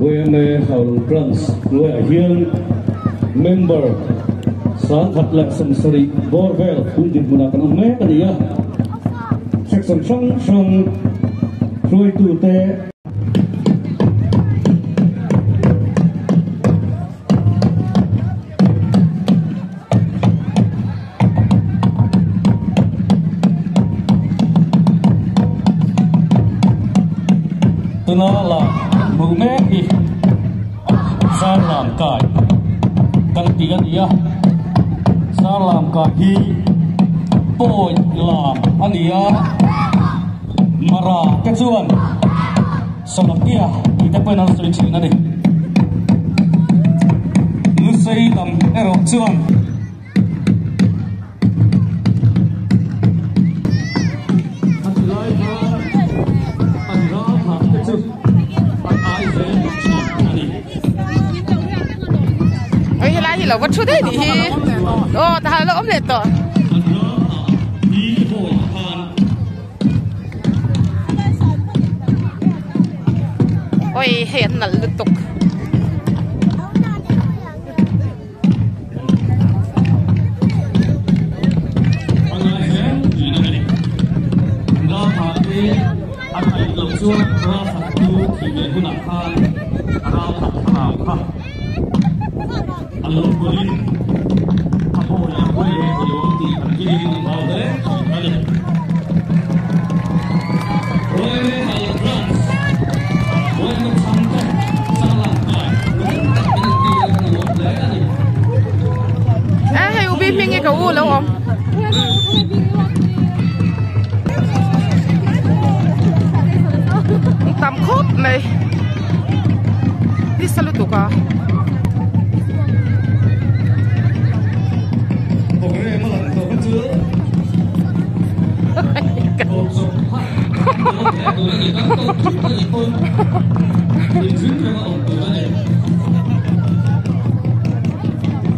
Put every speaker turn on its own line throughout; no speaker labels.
Yma Haulawng Branch hnuaiah hian member 1170 bawr vel tun dinhmunah kan awm mek a ni a. Section hrang hrang hruaitute. Tuna la hmuh mek hi Zarlam kai kan tih a ni a, Zarlam kai hi pawi lam a ni a, Mara te chuan Salakia tih te pawhin an sawi thin a ni. Lusei lam erawh chuan. A ti lai kha an ral thah te chu an ai zel thin a ni.
Oi helai hi lo va thu daih nih hi. Aw tahan a lo awm leh tawh.
An ral thah hi hawi khan.
Oi hei an nalh lutuk. A hei ubi hming hi ka u lo awm. Tam khawp mai nisa lutuk a.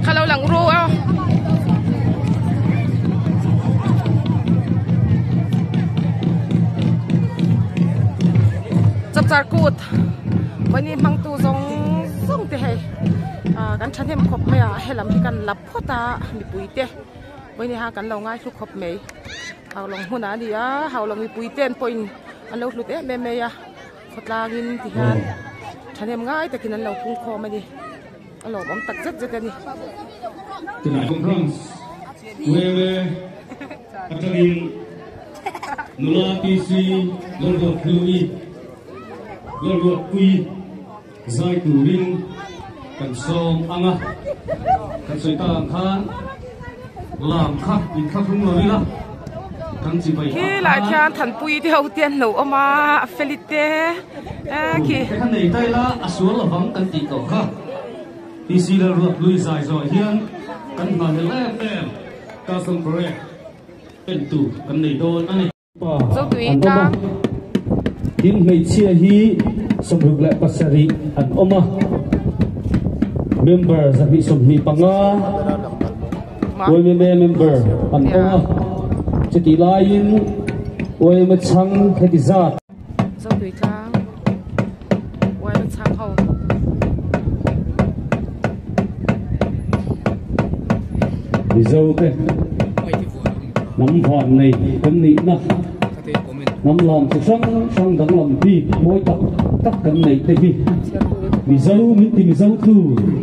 Kha lo lang ru a. Chapchar kut mahni hmangtu zawng zawng te hei kan thahnem khawp mai a helam hi kan la phawt a mipui te mahni ha kan lo ngaithlu khawp mai haulawng hmunah a ni a haulawng mipui ten pawhin an lo hlut em em mai a khawtlangin ti hian thahnem ngai takin an lo pung khawm a ni a lawmawm tak zet zet a ni.
Conference Ueme atangin nula PC Lalruathlui Lalruatpui zai turin kan sawm ang a, kan sawi tak ang khan lam kha inthlahrung lo ila kan chibai ah
Khi lai khian Thanpui te ho te an lo awm a, a feli te e khi.
Te kha nei ta ila a sual lovang kan tih tawh kha. PC Lalruathlui zai zawh hian kan hmanel em em Custom Parade entu kan nei dawn a ni. Pa an awm a, tin hmeichhia hi 67 an awm a, member 125 YMA member an awm a, chutih laiin YMA chhang heti zat. Mizo te hnam van nei kan nihna hnam lam chi hrang hrang danglam bik mawi tak tak kan neih te hi Mizo min ti Mizo tu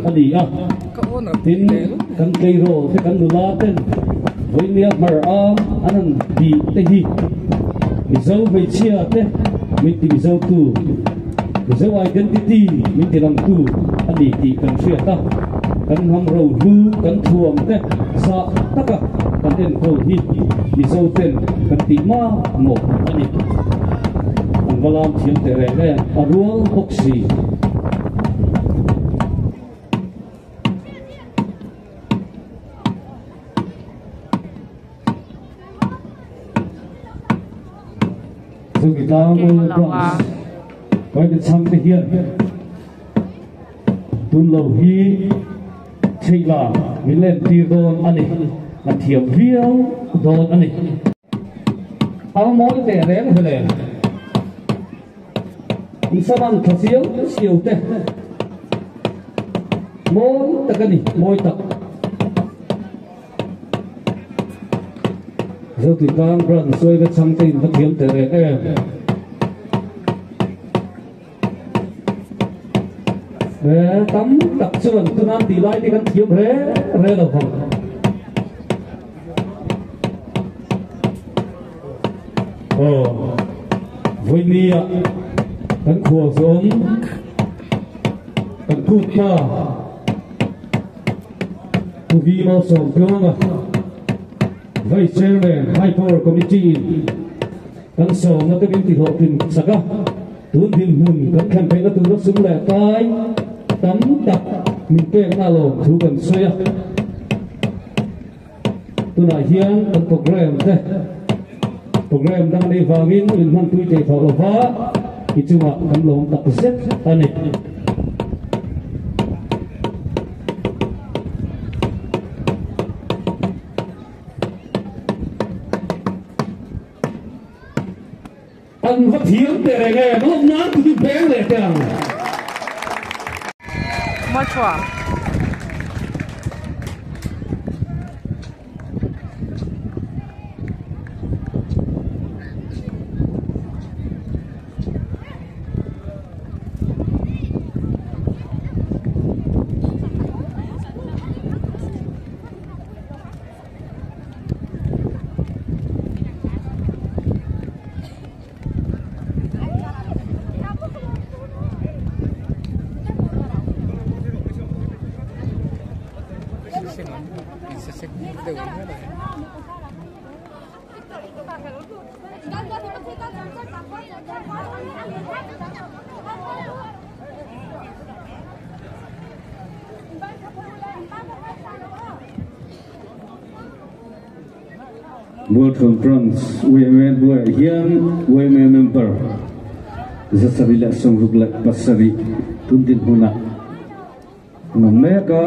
a ni a, tin kan tleirawl te kan nula ten vawinia hmar a an han tih te hi Mizo hmeichhia te min ti Mizo tu. Mizo identity min ti langtu a ni tih kan hriat a, kan hnam rohlu kan thuam te zah taka kan enkawl hi Mizo ten kan tih mamawh a ni. An va lam thiam teh reng em, a rual bawk si. Chumi tlang Branch Private chhangte hian tun lo hi theihla min len tir dawn a ni, a thiam viau dawn a ni. A mawi teh reng vele. Saman thasiau siau te moi takani moi tak zo ti tang brand soi ve chang te in pathiam te re em ve tam tak chuan tunan ti lai ti kan thiam re re lo phong oh voi nia kan khuwa zom kan kut pa tu vi mau som kyonga Vice Chairman High Power Committee kan som na te bin ti ho tin saka tun din hun kan khan pe na tu na sum le tai tam tak min pek na lo thu kan soya tuna hian kan program te program dang nei wangin min man tui te tho lo va ichunga kan lom tak zet ani anh vẫn thiếu để này nghe nó nát cứ bé lệ chẳng
mất chuẩn
World Conference Women hian women member zasarila songrukla pasari tundin huna nomeka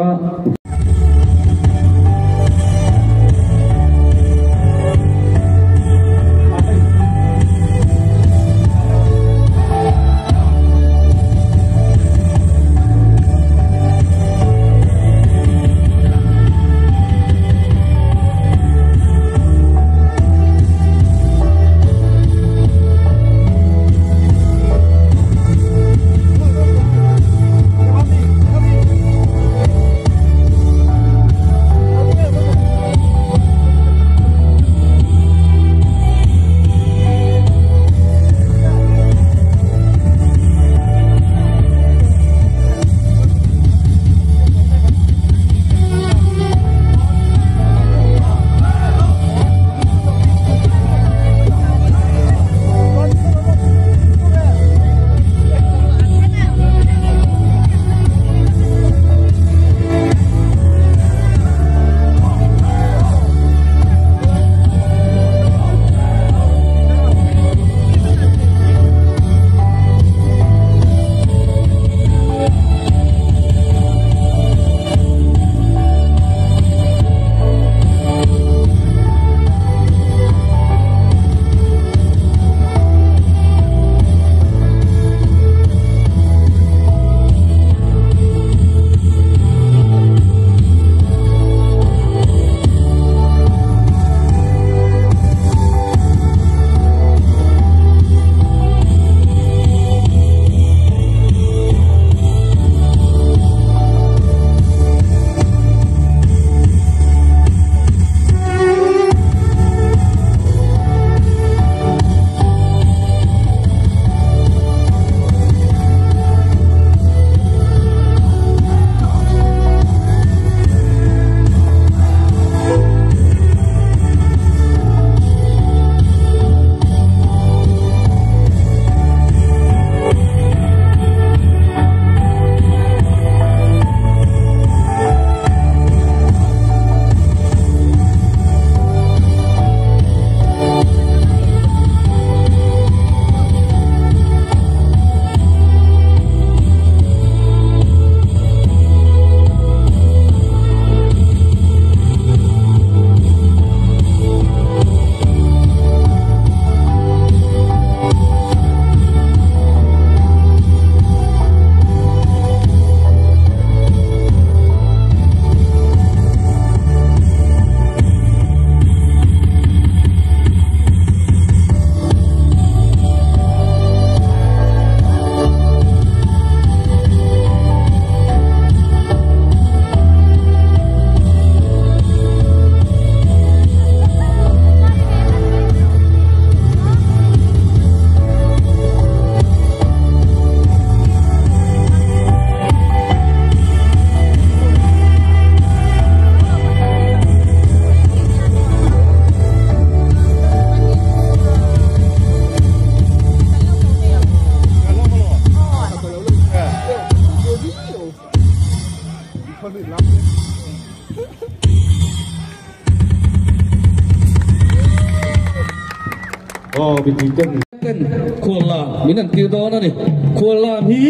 mipui ten ten khuallam min an tir dawn a ni. Khuallam hi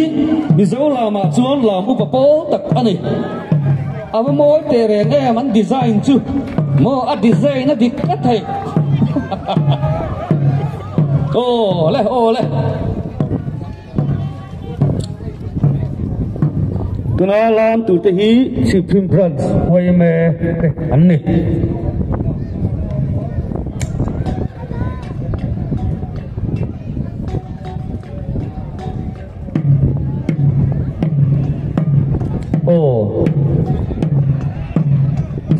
Mizo lamah chuan lam upa pawl tak a ni. A va mawi teh reng em an design chu maw a design a dik tlat thei. Aw le aw le. Tuna lam turte hi Supreme Branch yma te an ni. Aw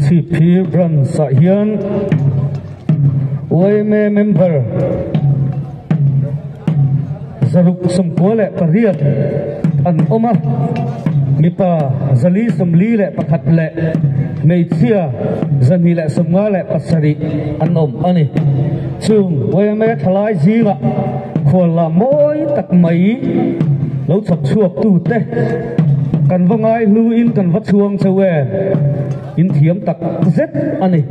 Chhipphir Branch ah hian yma member 698 an awm a, mipa 441 leh hmeichhia 257 an awm a ni. Chung yma thalai zingah khual lah mawi tak mai lo chhawp chhuak tute kan va ngai hluin kan va chhuang chauh em, in thiam tak zet a ni.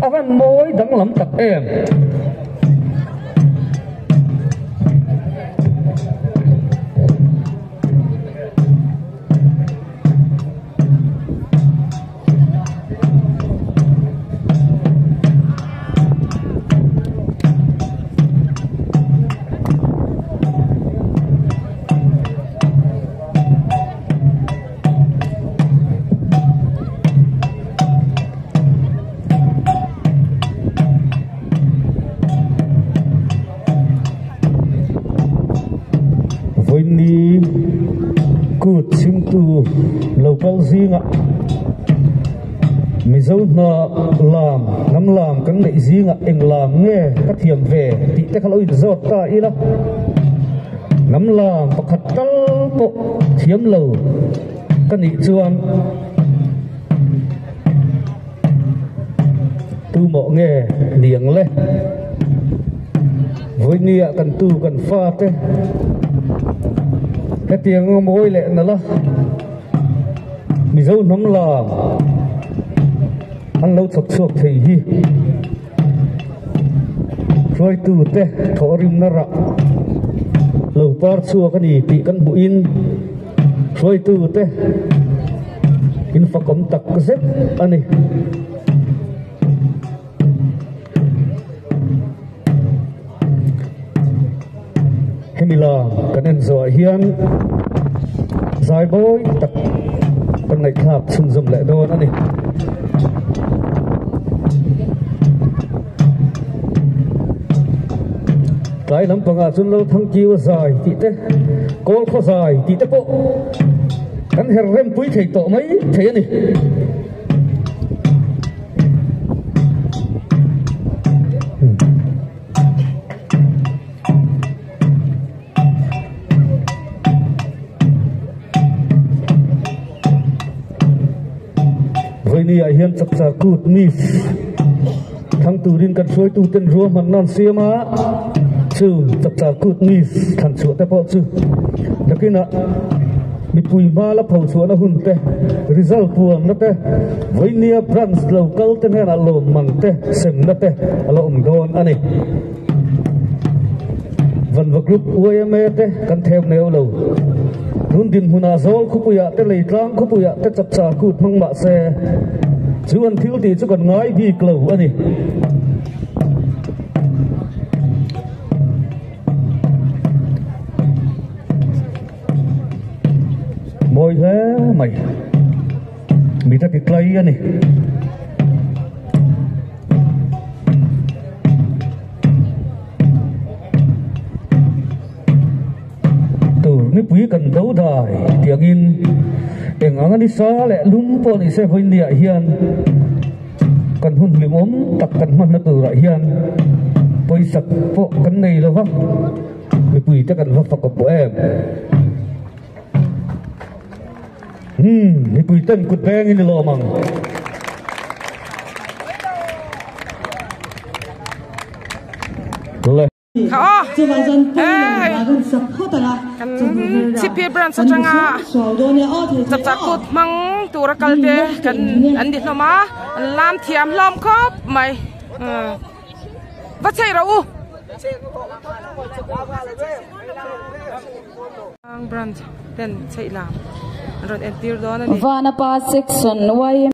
A van mawi danglam tak em. Vawiinni kut chhimtu lo kal zingah Mizo hna lam hnam lam kan neih zingah eng lam nge ka thiam ve tih te kha lo inzawt ta ila. Hnam lam pakhat tal pawh thiam lo ka nih chuan tumawh nge niang le? Vawinia kan tu kan fa te hetiang a mawi leh nalh a, Mizo hnam lam an lo chhawp chhuak thei hi hruaitute thawhrimna rah lo par chhuak a ni tih kan hmuhin hruaitute in fakawm tak zet a ni. Hemi lam kan en zawhah hian zai mawi tak kan ngaihthlak chhunzawm leh dawn a ni. Tlai lampangah chuan Lalthangkiu a zai tih te, Kawlkhaw zai tih te pawh kan her rempui thei tawh mai thei a ni. Vawinia hian chakchar kut miss thlang turin kan hruaitu ten ruahmanna an siam a, chu chakchar kut miss thlan chhuah te pawh chu nakinah mipui hma la pho chhuahna hun te, result puanna te, vawinia branch lo kal te hnenah lawmman te semna te a la awm dawn a ni. Vanva Group yma te kan theu neu lo. Tun dinhmunah Zawl khawpuiah te Leitlang khawpuiah te chapchar kut hmang mah se chu an thil tih chu kan ngai bik lo a ni. Mawi hle mai. Mit a ti tlai a ni. Tur nipui kan do dai tiangin eng anga nisa leh lum pawh ni se vawinia hian kan hun hlimawm tak kan hmanna turah hian pawisa pawh kan nei lo va, mipui te kan va fak awp em. Umm mipui ten kut bengin i lawm ang. Le.
Kan Chhipphir branch atanga chapchar kut hmang tura kal te kan an ni hlawm a, an lam thiam hlawm khawp mai. Va chei ro u. Ang branch ten chei lam. An rawn entir dawn a ni.
Vanapa section Y.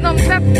Hmuhnawm tlat.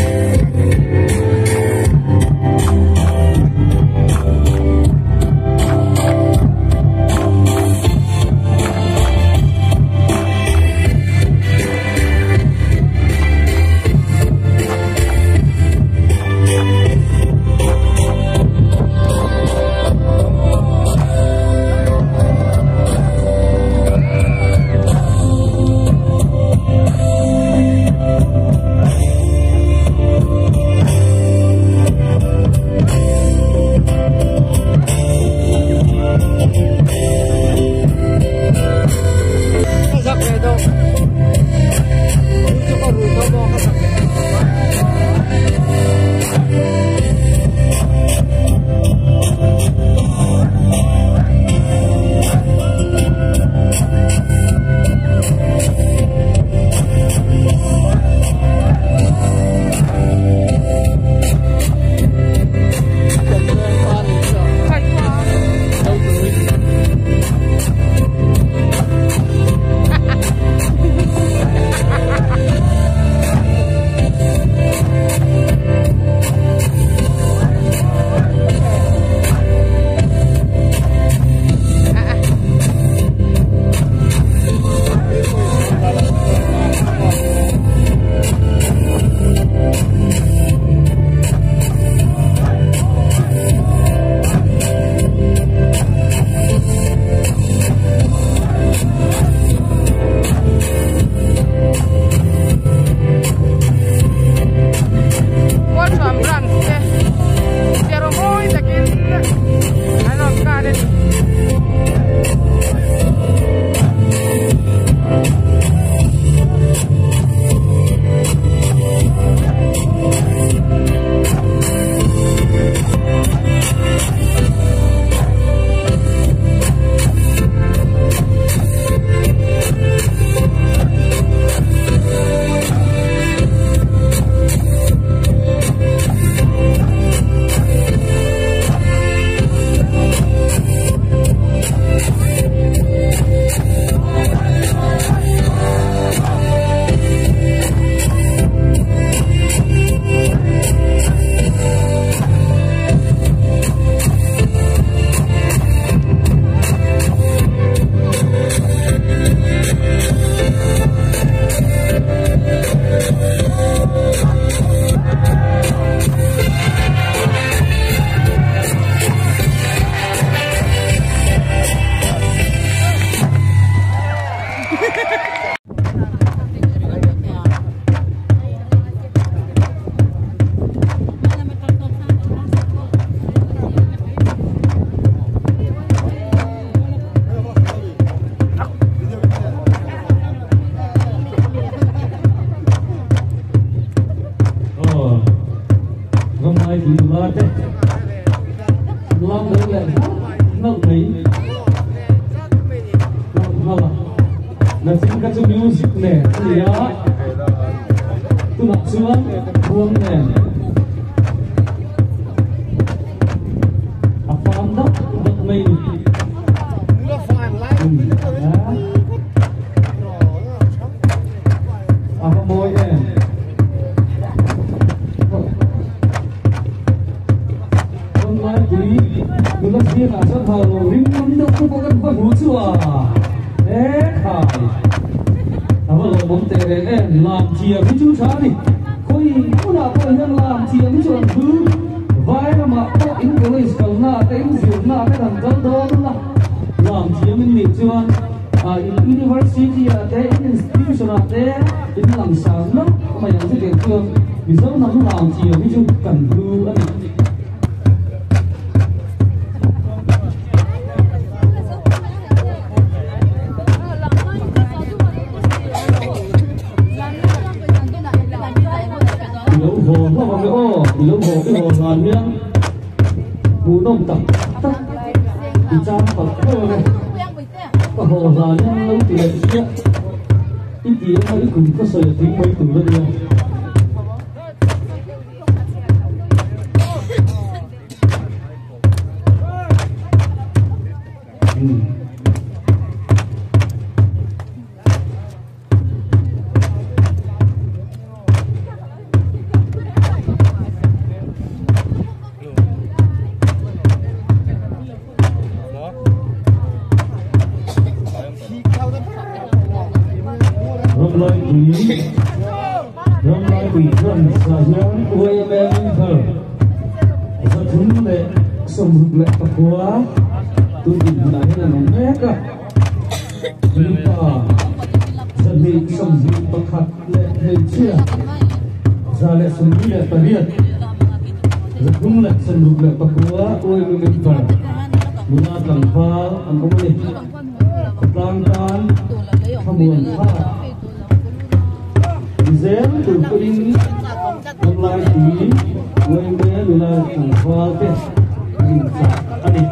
Walpui branch ah hian YMA member zathum leh sawmruk leh pakua tun dinhmunah hian an awm mek a. Mipa zahnih sawmhnih pakhat leh hmeichhia za leh sawmli leh pariat zathum leh sawmruk leh pakua YMA member nula tlangval an awm a ni. Khawtlang tan thlamuan thlak ni zel tur pawhin ramlai tui YMA nula tlangval te an inchah a ni.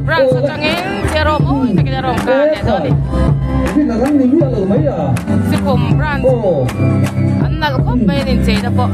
Branch atangin zero mawi takin a rawn kar leh dawn a ni. Sikhum branch an nalh khawp mai a ni incheina pawh.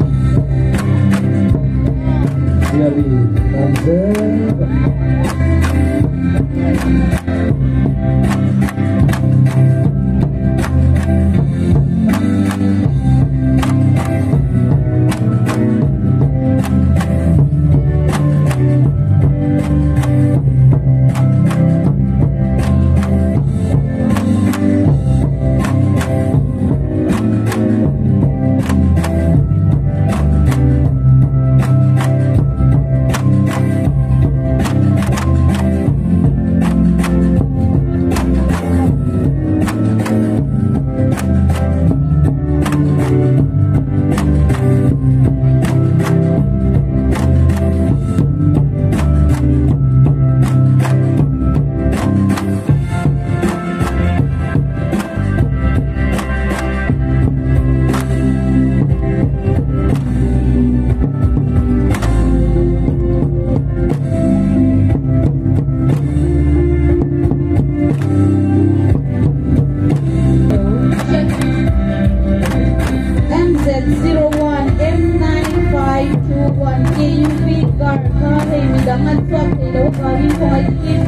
MZ01M9521 KUV car kha hei midang an chhuak thei lo avangin khawngaih takin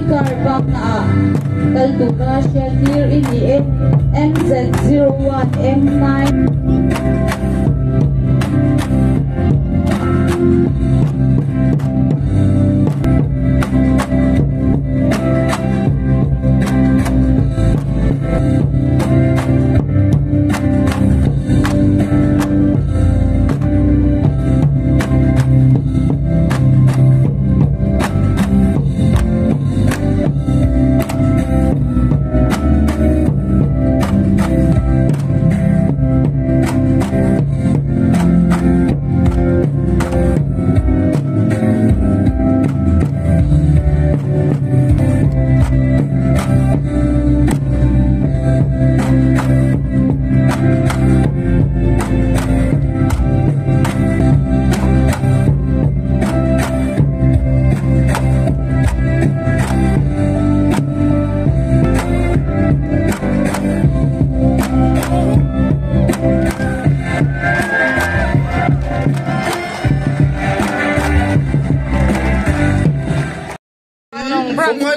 i car bakna ah kal tura hriattir i ni e. MZ01M9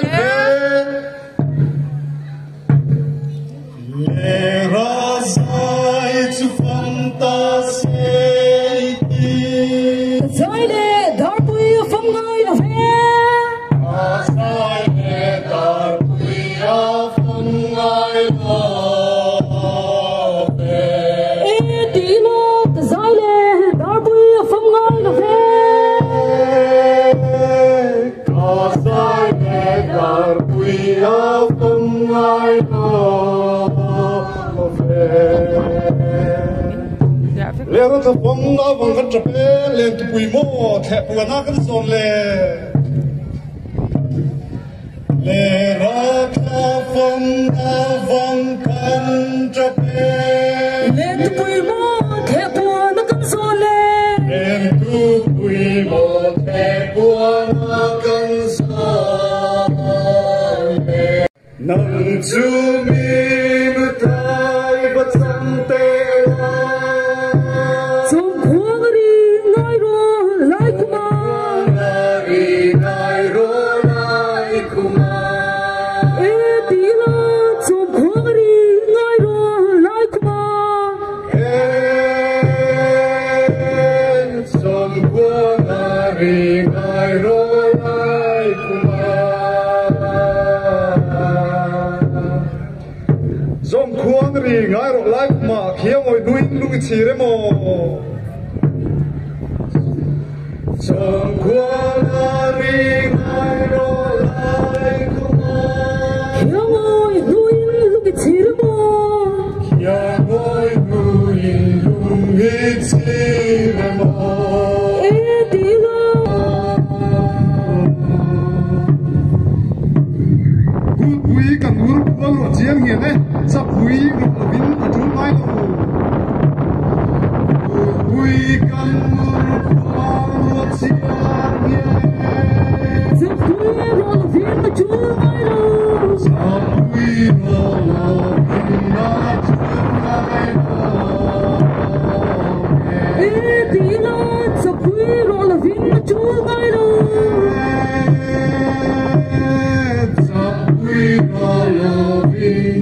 ve.
Le ra zai chu fam ta se ti.
Zai le dar pui fam ngai lo ve.
A zai le dar pui a fam ngai lo ve.
E ti lo ta zai le dar pui fam ngai lo ve.
Ka zai le dar pui a fam ngai lo ve.
Le ra tha pom na wang kan trape le tu pui mo the pu na kan son le.
Le ra tha pom na wang kan trape
le tu pui mo the pu na kan son le.
Le tu pui mo the pu na kan son le. Nang chu mi mu tai ba chang te la.
Som khuang ri ngai ro lai kuma.
Ri ngai ro lai kuma.
E ti la som khuang ri ngai ro lai kuma.
E som khuang ri ngai ro lai kuma.
Som khuang ri ngai ro lai kuma khiang oi nuin lung chi re mo.
Som khuang ri ngai ro lai kuma.
Khiang oi nuin lung chi re mo.
Khiang oi nuin lung chi re mo.
E ti la.
Ku pui kan ur puang ro chiang hian e sa pui ro lovin a tul mai lo.
Ku pui kan ur puang ro chiang hian e.
Sa pui ro lovin a tul mai lo.
Sa pui ro lovin a tul mai lo.
E ti la sa pui ro lovin a tul mai lo.
Sa pui ro lovin